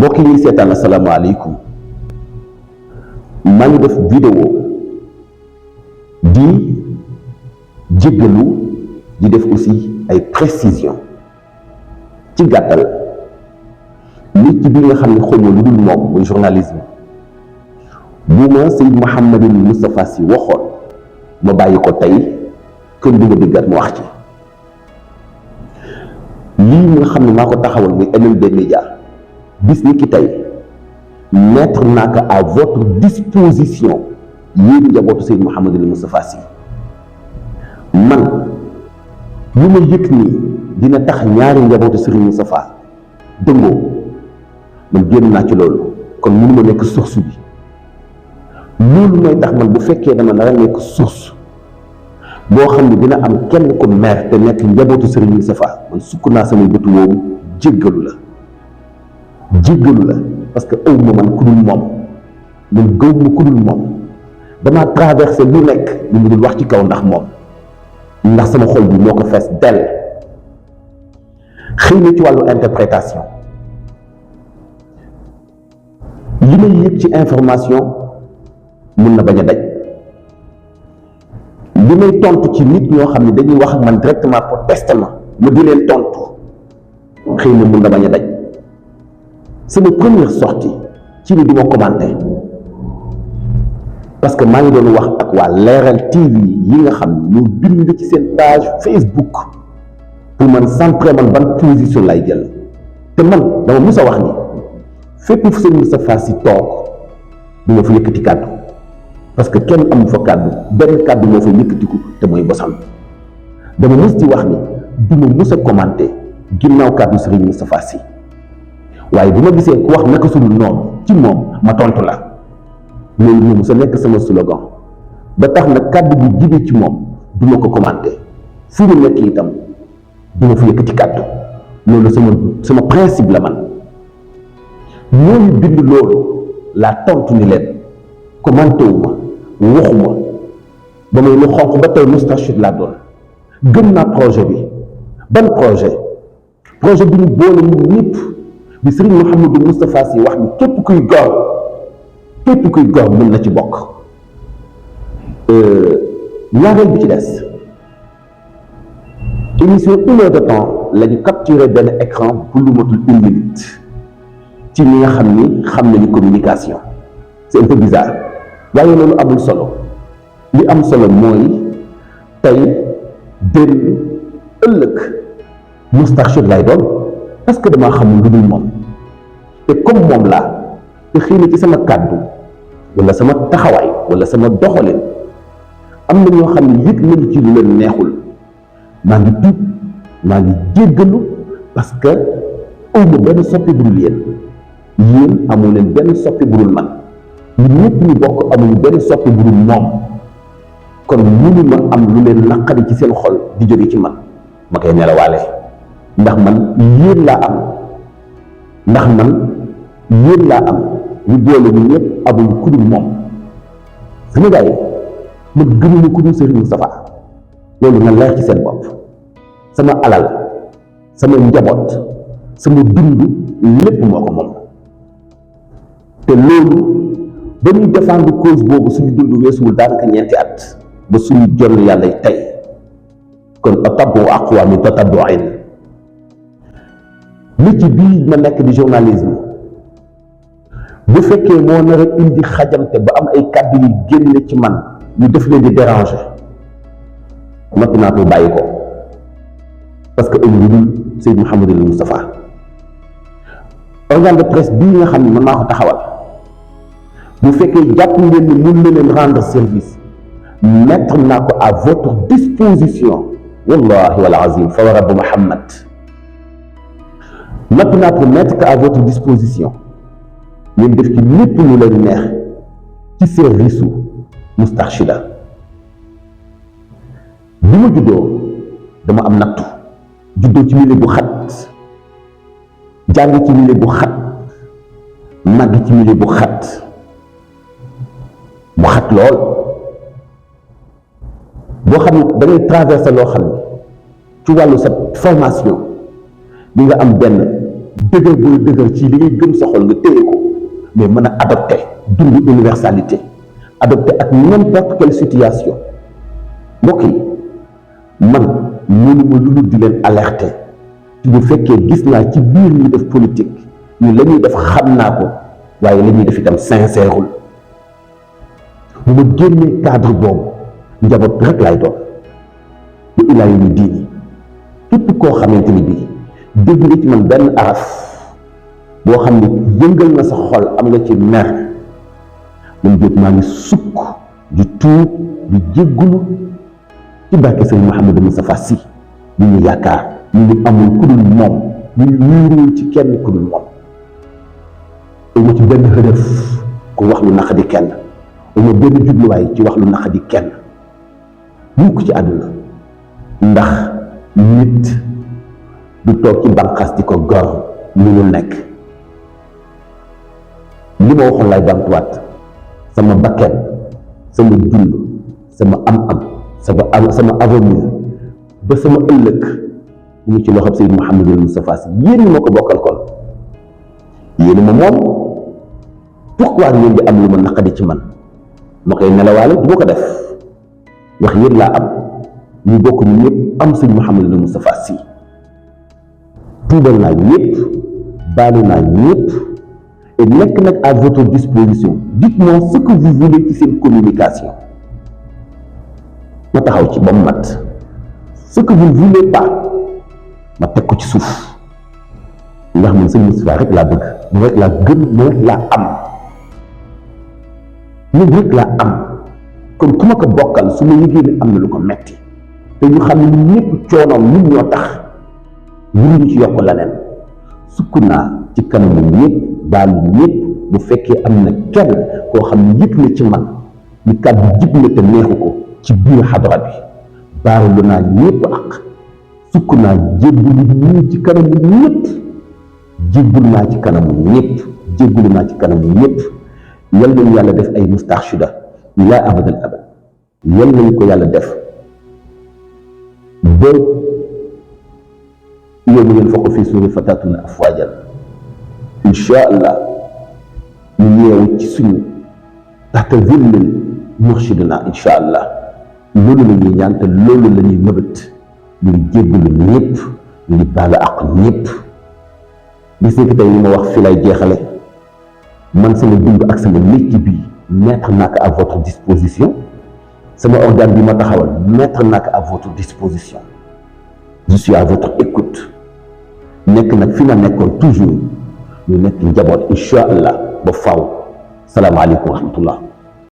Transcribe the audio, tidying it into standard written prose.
mbokk yi seetaan asalaamaaleykum maa ngi def vidéo di jéggalu di def aussi ay précision ci gàttal nit ci bi nga xam ne xawma lu dul moom muy journalisme bu ma Seyd Mouhamadul Moustapha Sy waxoon ma bàyyi ko tey kën du ma déggat mu wax ci lii nga xam ne maa ko taxawal muy MMD Média bis ni ki tey mettre naa ko à votre disposition yéen njabootu Seyd Mouhamadul Moustapha Sy man lu ma yëg nii dina tax ñaari njabootu Serigne Moustapha dëngoo man génn naa ci loolu kon mënu ma nekk source bi loolu mooy tax man bu fekkee dama nar a nekk source boo xam ne dina am kenn ko mer te nekk njabootu Serigne Moustapha man sukk naa samay bëtu woowu jéggalu la parce que aw ma man ku dul moom man gëw ma ku dul moom damaa traversé lu nekk lu mu dul wax ci kaw ndax moom ndax sama xol bi moo ko fees dell xëy na ci wàllu interprétation li may yëg ci information mun na bañ a daj li may tontu ci nit ñoo xam ne dañuy wax ak man directement pour tester ma di leen tontu xëy na mun na bañ a daj sama première sortie ci ni duma commenter parce que maa ngi doon wax ak waa Leral TV yi nga xam ne ñoo bind ci seen page Facebook pour man centrer man ban position lay jël te man dama mus a wax ni fépp fu Sëñ Moustapha Sy toog du ma fa yëkkati kàddu parce que kenn amu fa kàddu benn kàddu moo fa yëkkatiku te mooy bosam dama mus di wax ni du ma mus a commenter ginnaaw kàddu Sëriñ Moustapha Sy waaye bu ma gisee ku wax naka sudul noonu ci moom ma tontu la loolu moom sa nekk sama slogan ba tax na kàddu bu jibee ci moom du ma ko commenter fu mu nekk itam du ma fa yëkkati kàddu loolu sama principe la man ñooñu bind loolu laa tontu ni leen commenté wu ma waxuma ba may lu xonq ba tey Moustarchid laa doon gëm naa projet bi ban projet bi ñu boole ñun ñëpp bi Serigne Mouhamadou Moustapha Sy wax ni képp kuy góor mën na ci bokk ñaareel bi ci des émission 1 heure de temps la ñu capturé benn écran bu lu matul 1 minute ci ñi nga xam nañu communication c'est un peu bizarre waaye loolu amul solo li am solo mooy tey démb ëllëg Moustarchid lay doon parce que damaa xamul lu dul moom te comme moom laa te xëy na ci sama kàddu wala sama taxawaay wala sama doxalin am na ñoo xam ne yëg nañu ci lu leen neexul maa ngi tuub maa ngi jéggalu parce que awma benn soppi bu dul yéen amoo leen benn soppi bu dul man ñun ñëpp ñu bokk amuñu benn soppi bu dul moom kon mënu ma am lu leen naqari ci seen xol di jóge ci man ma koy nelawaale ndax man yéen laa am ñu boole ñu ñëpp amuñu ku dul moom sama gars yi ma gënuñu ku dul Serigne Moustapha loolu nga leer ci seen bopp sama alal sama njaboot sama dund lépp moo ko moom te loolu ba ñuy défendre cause boobu suñu dund weesuwul daanaka ñeenti at ba suñu jonn yàlla tey kon atabbu aqwa min tatabbu'in métier bii ma nekk di journalisme bu fekkee moo nar a indi xajamte ba am ay kàddu yu génne ci man ñu def leen di déranger noppi naa ko bàyyi ko parce que ëllëg dul Seyd Mouhamadul Moustapha organe de presse bii nga xam ne man maa ko taxawal bu fekkee jàpp ngeen ni mun na leen rendre service mettre naa ko à votre disposition wallahi wal azim fa wa rabbu Muhammad noppi naa ko mettre ko à votre disposition ngeen def ci lépp lu leen neex ci service u Moustarchida bi ma juddoo dama am nattu juddoo ci milieu bu xat jàng ci milieu bu xat màgg ci milieu bu xat lool boo xam ne da ngay traversé loo xam ne ci wàllu sa formation di nga am benn dëgër booy dëgër ci li ngay gëm sa xol nga téye ko mais mën a adopté dund universalité adopté ak n'importe quelle situation mbokk yi man mënuma lu dul di leen alerter ci bu fekkee gis naa ci biir ñu def politique ñu la ñuy def xam naa ko waaye la ñuy def itam sincèreul bu ma génnee cadre boobu njaboot rek laay doon bu ilaa yu ñu diini képp koo xamante ni bii dégg nga ci man benn araf boo xam ne yëngal na sa xol am nga ci mer man jóg maa ngi sukk di tuub di jéggulu ci barke sëñ Mouhamadou Moustapha Sy ñu ñu yaakaar ñu ñu amul ku dul moom ñu ñu wéeruwul ci kenn ku dul moom uma ci benn xërëf ku wax lu naqadi kenn uma benn jubluwaay ci wax lu naqadi kenn mukk ci àdduna ndax nit du toog ci bànqaas di ko gor mënul nekk li ma waxoon lay bamtuwaat sama bakken sama dund sama am-am sama avenir ba sama ëllëg mu ngi ci loxob Seydou Mouhamadou Moustapha Sy yéen ñi ma ko bokkal kon yéen ma moom pourquoi ngeen di am lu ma naqadi ci man ma koy nelawaale du ma ko def ndax yéen laa am ñu bokk ñu ñëpp am Seydou Mouhamadou Moustapha Sy tuubal naa ñëpp baalu naa ñëpp et nekk nag à votre disposition dites-moi ce que vous voulez ci seen communication ma taxaw ci ba mu mat ce que vous ne voulez pas ma teg ko ci suuf ndax man sëñ Moustapha rek laa bëgg moom rek laa gëm moom rek laa am moom rek laa am kon ku ma ko bokkal su ma yëgee ne am na lu ko metti te ñu xam ne ñëpp coonoom ñun ñoo tax mënuñu ci yokk leneen sukk naa ci kanamu ñëpp baalu ñëpp bu fekkee am na kenn koo xam ne yëg na ci man ni kàddu jib na te neexu ko ci biir xadra bi baalu naa ñëpp ak sukk naa jéggulu ñii ci kanamu ñëpp jéggulu naa ci kanamu ñëpp jéggulu naa ci kanamu ñëpp yal nañu yàlla def ay mustarshida ila abadal abad yal nañu ko yàlla def ba yawma yunfaqu fi suuri fatatuna afwajan incha allah ñu yeewu ci suñu taxta zillil murshidina incha allah loolu la ñuy ñaan te loolu la ñuy mëbët ñu ngi jéggalu ñëpp ñu ngi baalu ak ñëpp gis nga tey li ma wax fi lay jeexale man sama dund ak sama métier bi mettre naa ko à votre disposition sama organe bi ma taxawal mettre naa ko à votre disposition je suis à votre écoute nekk nag fi ma nekkoon toujours ñu nekk njaboot incha allah ba faw salaamaaleykum wa rahmatullah